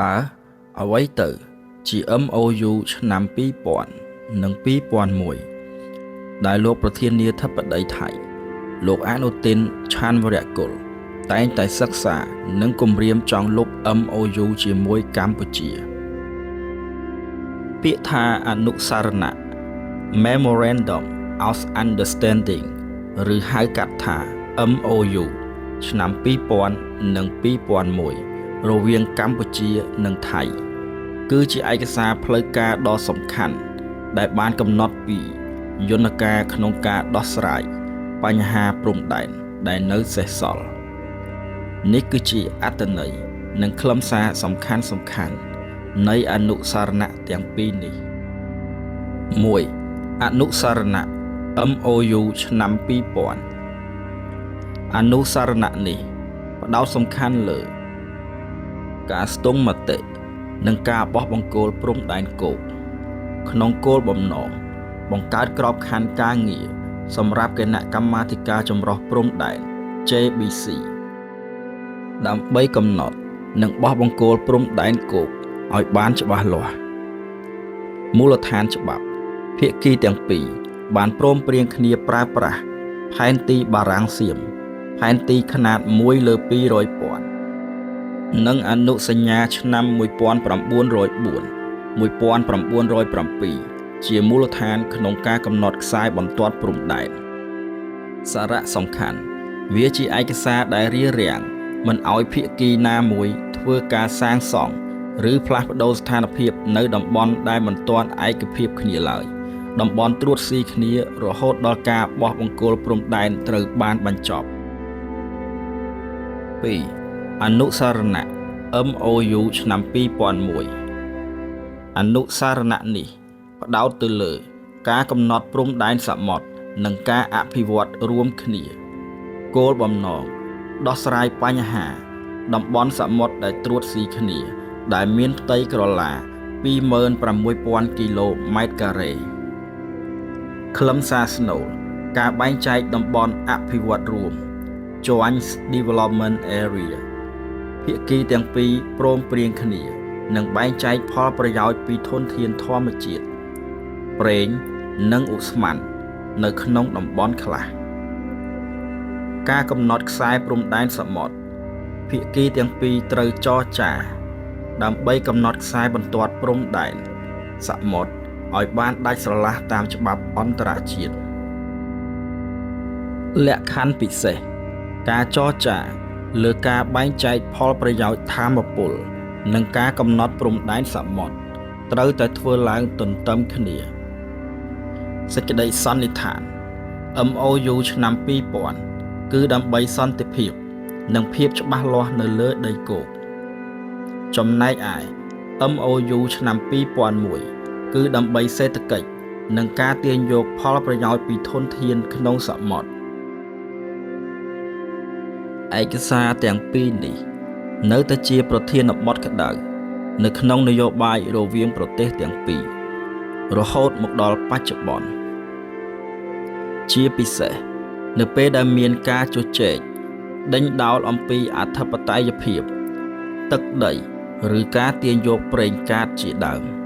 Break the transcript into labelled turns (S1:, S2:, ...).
S1: តើអ្វីទៅជា MOU ឆ្នាំ2000និង2001ដែលលោកប្រធានាធិបតីថៃ លោកអនុទិនឆានវរៈគុលតែងតែសិក្សានិងគម្រាមចង់លុប MOU ជាមួយកម្ពុជា ពាក្យថាអនុស្សរណៈ Memorandum of Understanding ឬហៅកាត់ថា MOU ឆ្នាំ2000និង2001រវាងកម្ពុជានិងថៃ គឺជាឯកសារផ្លូវការដ៏សំខាន់ ដែលបានកំណត់ពីយន្តការក្នុងការដោះស្រាយបញ្ហាព្រំដែនដែលនៅសេសសល់ នេះគឺជាអត្ថន័យនិងខ្លឹមសារសំខាន់សំខាន់នៃអនុស្សរណៈទាំងពីរនេះ 1. អនុស្សរណៈ MOU ឆ្នាំ2000អនុស្សរណៈនេះផ្ដោតសំខាន់លើ ការស្ទង់មតិនិងការបោះបង្គោលព្រំដែនគោកក្នុងគោលបំណងបង្កើតក្របខ័ណ្ឌការងារសម្រាប់គណៈកម្មាធិការចម្រុះព្រំដែន JBC ដើម្បីកំណត់និងបោះបង្គោលព្រំដែនគោកឲ្យបានច្បាស់លាស់មូលដ្ឋានច្បាប់ភាគីទាំងពីរបានព្រមព្រៀងគ្នាប្រើប្រាស់ផែនទីបារាំងសៀមផែនទីខ្នាត1លើ200ពាន់និងអនុសញ្ញាឆ្នាំ1904 1907ជាមូលដ្ឋានក្នុងការកំណត់ខ្សែបន្ទាត់ព្រំដែនសារៈសំខាន់វាជាឯកសារដែលរារាំងមិនឲ្យភាគីណាមួយធ្វើការសាងសង់ឬផ្លាស់ប្ដូរស្ថានភាពនៅតំបន់ដែលមិនទាន់ឯកភាពគ្នាឡើយតំបន់ត្រួតស៊ីគ្នារហូតដល់ការបោះបង្គោលព្រំដែនត្រូវបានបញ្ចប់2អនុស្សរណៈ MOU ឆ្នាំ2001អនុស្សរណៈនេះផ្ដោតទៅលើ ការកំណត់ព្រំដែនសមុទ្រនិងការអភិវឌ្ឍរួមគ្នា គោលបំណងដោះស្រាយបញ្ហា តំបន់សមុទ្រដែលត្រួតស៊ីគ្នា ដែលមានផ្ទៃក្រឡា26,000គីឡូម៉ែត្រការ៉េខ្លឹមសារស្នូលការបែងចែកតំបន់អភិវឌ្ឍរួម Joint Development Area ភាគីទាំងពីរព្រមព្រៀងគ្នានិងបែងចែកផលប្រយោជន៍ពីធនធានធម្មជាតិប្រេងនិងឧស្ម័ននៅក្នុងតំបន់ខ្លះ ការកំណត់ខ្សែព្រំដែនសមុទ្រភាគីទាំងពីរត្រូវចរចា ដើម្បីកំណត់ខ្សែបន្ទាត់ព្រំដែនសមុទ្រឲ្យបានដាច់ស្រឡះតាមច្បាប់អន្តរជាតិលក្ខខណ្ឌពិសេសការចរចាលើការបែងចែកផលប្រយោជន៍ថាមពល និងការកំណត់ព្រំដែនសមុទ្រត្រូវតែធ្វើឡើងទន្ទឹមគ្នាសេចក្តីសន្និដ្ឋាន MOU ឆ្នាំ2000គឺដើម្បីសន្តិភាព និងភាពច្បាស់លាស់នៅលើដីគោកចំណែកឯ MOU ឆ្នាំ2001គឺដើម្បីសេដ្ឋកិច្ចនិងការទាញយកផលប្រយោជន៍ពីធនធានក្នុងសមុទ្រឯកសារទាំងពីរនេះ នៅតែជាប្រធានបទក្តៅនៅក្នុងនយោបាយរវាងប្រទេសទាំងពីររហូតមកដល់បច្ចុប្បន្នជាពិសេសនៅពេលដែលមានការជជែកដេញដោលអំពីអធិបតេយ្យភាព ទឹកដី ឬការទាញយកប្រេងកាតជាដើម។